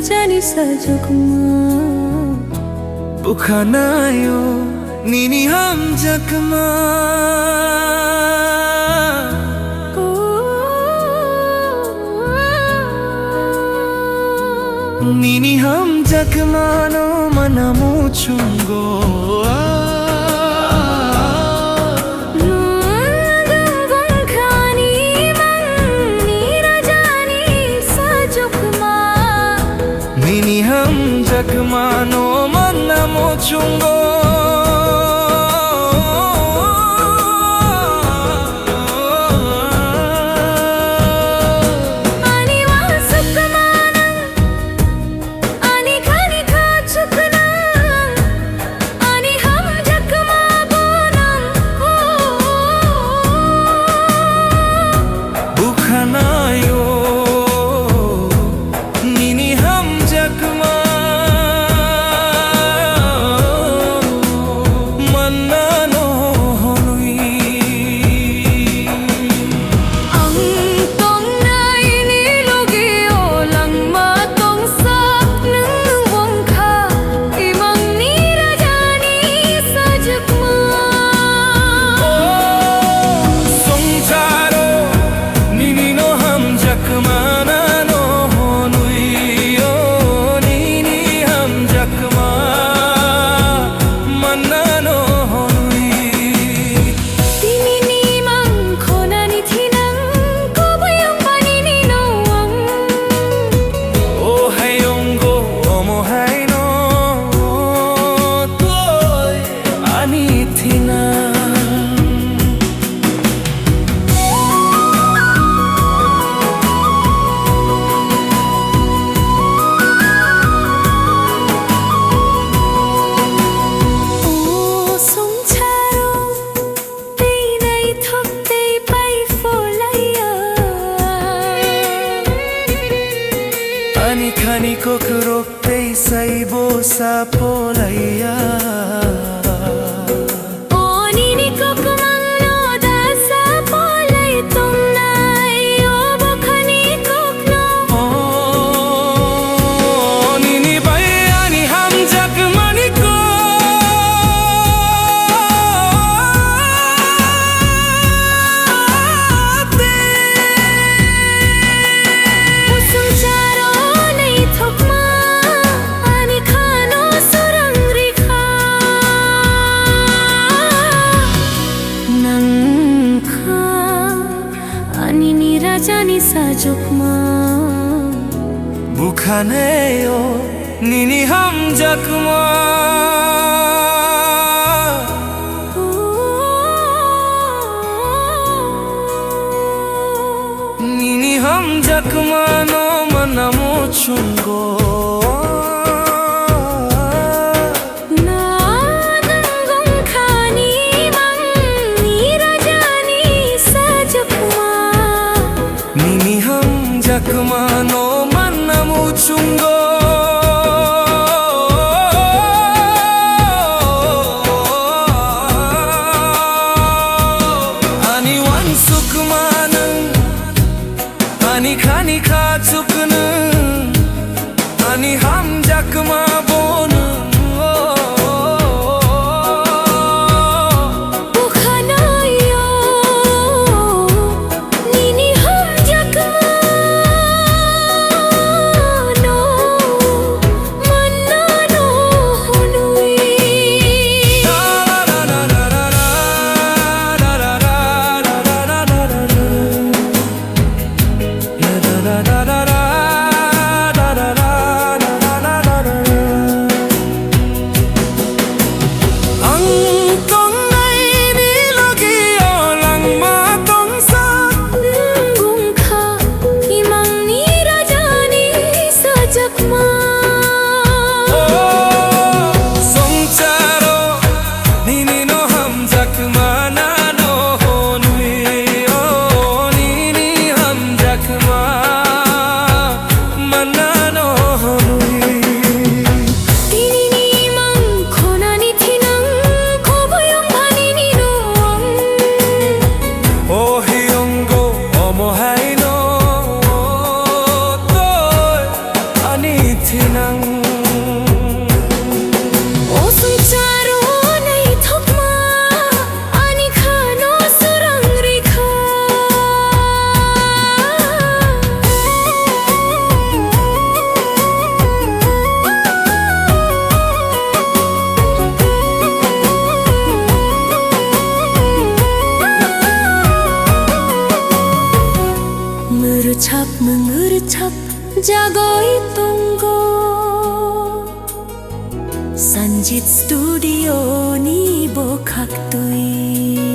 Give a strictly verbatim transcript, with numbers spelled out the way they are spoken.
Jani sajwkma. Bukhanayo nini hamjakma. Nini hamjakmano mana muchungo. Nwng bongkhani mangni rajani sajwkma. Nini hamjakmano mana muchungo. Ani wansukma nwng, ani khani khachukma nwng, ani hamjakma bo nwng. Bukhanayo nini hamjakma mannano hwnwi. Ang tongnaini logi o langma tongsa nwng bongkha imangni rajani sajwkma. Swngcharo nini no hamjakma nano hwnwi o nini hamjakma mannano hwnwi. Tinini mangkhonani thinang kubui wngmani nino ang. O hai wnggo omo haino toi ani thinang. O swngcharo tei naithok tei pai pholaiya. Ani khani kokrok tei saibo sa pholaiya. O nini kokmangno da sa pholai tongnai, o bokhani kokno. O nini bai ani hamjakmani kok. Swngcharo naithokma ani khano swrang rikha. Nang kha ani ni rajani sajwkma. Bukhanayo nini hamjakma. Nini hamjakmano mana muchungo. Nwng bongkhani mangni rajani sajwkma. Nini hamjakmano mana muchungo. Ani wansukma nwng, ani khani khachuk nwng, ani Rwchap mwng rwchap jagoi tongo Sanjit Studio ni bwkhak twi.